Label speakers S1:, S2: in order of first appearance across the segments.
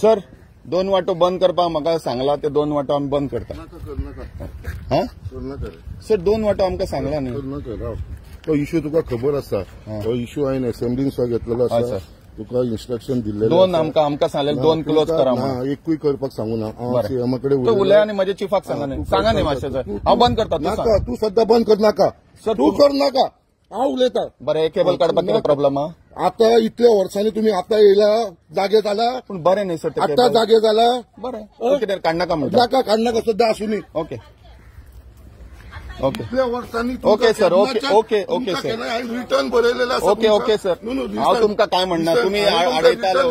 S1: Sir दोन वाटो बंद करपाक म्हाका सांगला ते दोन वाटो आमी बंद करता. हा सर दोन वाटो आमकां सांगला न्ही.
S2: तो इश्यू तुका खबर आसा. तो इश्यू हांवें असेंब्लीन सुद्दां घेतलेलो आसा. तुका इन्स्ट्रक्शन दिल्लें
S1: दोन आमकां आमकां सांगलें दोन क्लोज करा.
S2: एकूय करपाक सांगू ना. सीएमा कडेन
S1: उलय आनी म्हज्या चिफाक सांगा न्ही. सांगा न्ही मातशें सर. हांव बंद करता.
S2: नाका तूं सद्या बंद कर नाका. सर तूं कर नाका. हांव उलयता.
S1: बरें केबल काडपाक कितें प्रॉब्लम आहा?
S2: आता इतल्या वर्सांनी तुमी आतां येयला जागे जाला.
S1: पूण बरें न्ही सर.
S2: आतां जागे जाला.
S1: बरें कितें काडनाका म्हणटा.
S2: नाका काडनाका सद्या आसूं न्ही.
S1: ओके ओके
S2: वर्सांनी.
S1: Okay sir. Okay okay okay sir.
S2: Return बरयलेलं आसा.
S1: Okay okay sir. हांव तुमकां काय म्हणना तुमी आडयतालो.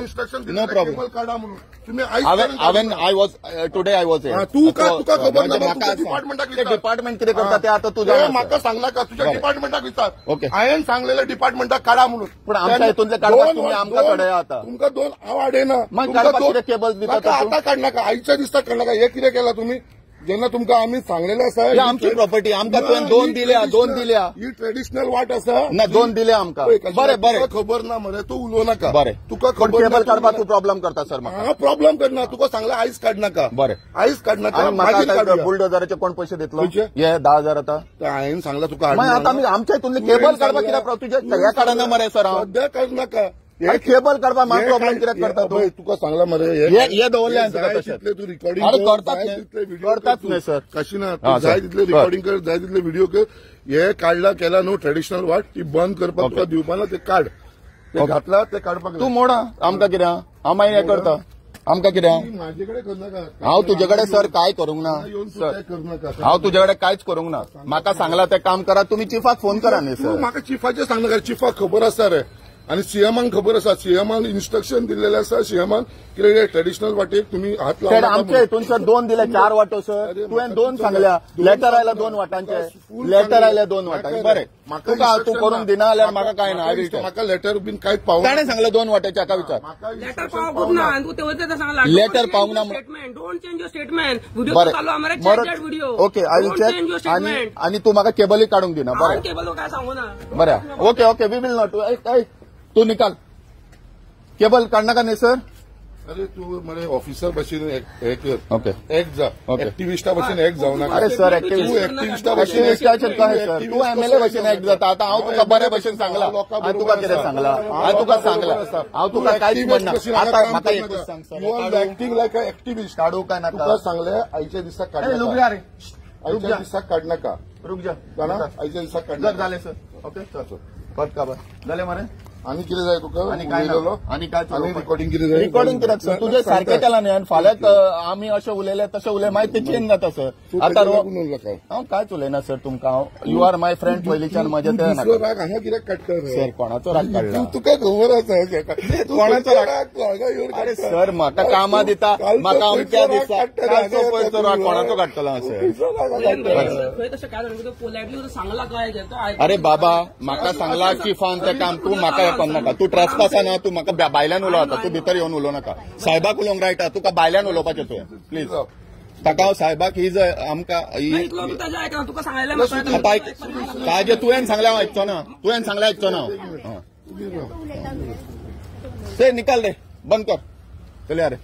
S1: No problem.
S2: काडा म्हणून तुमी
S1: हांवें I was today I was
S2: तुका तुका खबर ना. डिपार्टमेंटाक
S1: डिपार्टमेंट कितें करता ते आतां तूं जाणा.
S2: म्हाका सांगनाका. तुज्या डिपार्टमेंटाक विचार.
S1: ओके
S2: हांवें सांगलेलें डिपार्टमेंटाक काडा म्हणून.
S1: पूण आमच्या हितूंतलें काडपाक तुमी आमकां कडेन आतां.
S2: तुमकां दोन हांव आडयना.
S1: मागीर काडपाक कितें केबल दिता?
S2: आतां काडनाका. आयच्या दिसा काडनाका. हें कितें केलां तुमी? जेन्ना तुमकां आमी सांगलेलें आसा
S1: आमची प्रॉपर्टी आमकां तुवें दोन दिल्या. दोन दिल्या.
S2: ही ट्रेडिशनल वाट आसा
S1: ना. दोन दिल्या आमकां. बरें बरें
S2: खबर ना मरे. तूं उलोवं नाका.
S1: बरें
S2: तुका खबर
S1: केबल काडपाक तूं प्रॉब्लम करता सर. म्हाका
S2: हांव प्रॉब्लम करना. तुका सांगलें आयज काडनाका.
S1: बरें
S2: आयज काडनाका.
S1: म्हाका बुलडोजराचे कोण पयशे दितलो? हे 10,000 आतां
S2: हांवें सांगलां तुका.
S1: मागीर आतां आमी आमच्या हितूंतले केबल काडपाक कित्याक तुजें हें काडना मरे सर. हांव
S2: सद्या काडनाका.
S1: केबल काडपाक म्हाका प्रॉब्लम कित्याक करता तूं?
S2: तुका सांगला मरे
S1: हे दवरलें तुका तशें.
S2: तूं रिकॉर्डिंग
S1: करतात न्ही सर.
S2: कशी ना जाय तितले रिकॉर्डिंग कर, जाय तितले व्हिडिओ कर. हे काडला केला न्हू ट्रेडिशनल वाट ती बंद करपाक तुका दिवपा ना. ते काड. ते घातला ते काडपाक
S1: तूं मोडा. आमकां कितें हांव मागीर हें करता. आमकां कितें
S2: म्हाजे कडेन करनाका.
S1: हांव तुजे कडेन सर काय करूंक ना. सर हांव तुजे कडेन कांयच करूंक ना. म्हाका सांगला तें काम करा. तुमी चिफाक फोन करा न्ही सर.
S2: म्हाका चिफाचें सांगनाका. चिफाक खबर आसा रे आनी सीएमाक खबर आसा. सीएमान इन्स्ट्रक्शन दिल्लेलें आसा. सीएमान कितें ट्रेडिशनल वाटेक तुमी हात लावनाका.
S1: आमच्या हितून सर दोन दिले 4 वाटो सर. तुवें दोन सांगल्या. लेटर आयला दोन वाटांचे. लेटर आयल्या दोन वाटांचे. बरें तुका तूं करूंक दिना जाल्यार म्हाका कांय ना.
S2: म्हाका लेटर बीन कांयच पावना.
S1: ताणें सांगलें दोन वाट्याचे. हाका विचार.
S3: लेटर पावूंक ना.
S1: लेटर पावूंक ना.
S3: Don't change your statement. Video चालू बरें.
S1: Okay I will check. आनी तूं म्हाका केबलूय काडूंक दिना. बरें
S3: केबल काय सांगू ना.
S1: बरें okay okay we will not. तूं निकाल केबल काडनाका न्ही सर.
S2: अरे तूं मरे ऑफिसर भशेन हे कर.
S1: ओके
S2: एक जा. एक्टिविस्टा भशेन एक जावं नाका.
S1: अरे सर एक्टिविस्टा भशेन कशें सर? तूं एमएलए भशेन एक जाता. आतां हांव तुका बरे भशेन सांगलां. हांव तुका कितें सांगलां? हांव तुका सांगलां. हांव तुका कांयच म्हणना. आतां म्हाका एकूच सांग sir.
S2: You are acting like a activist.
S1: काडूं काय नाका?
S2: तुका सांगलें आयच्या दिसा काडनाका. आयच्या दिसा काडनाका.
S1: रुक जा.
S2: जाणा आयच्या दिसा काडनाका.
S1: जालें सर. ओके सर कट काबर जालें मरे.
S2: आनी कितें जाय तुका?
S1: आनी काय आनी काय
S2: रिकॉर्डिंग कितें जाय?
S1: रिकॉर्डिंग कित्याक सर? तुजें सारकें केलां न्ही. आनी फाल्यां आमी अशें उलयले तशें उलय मागीर ते चेंज जाता सर. आतां हांव कांयच उलयना सर तुमकां. हांव you are my friend पयलींच्यान म्हजें तें
S2: नाका. राग हांगा कित्याक काडटा
S1: सर? कोणाचो राग काडला
S2: तुका खबर आसा?
S1: कोणाचो राग? अरे सर म्हाका कामां दिता. म्हाका अमक्या दिसा कालचो पयरचो राग कोणाचो काडटलो सर? अरे बाबा म्हाका सांगला चिफान तें काम. तूं म्हाका हें करनाका. तूं ट्रेसपासा ना. तूं म्हाका भायल्यान उलोव आतां. तूं भितर येवन उलोवं नाका. साहेबाक उलोवंक रायटा. तुका भायल्यान उलोवपाचें तुवें प्लीज. ताका हांव साहेबाक ही जर आमकां आतां ताजें तुवें सांगलें हांव आयकचो ना. तुवें सांगलें आयकचो ना हांव. ते निकाल रे बंद कर. चल रे.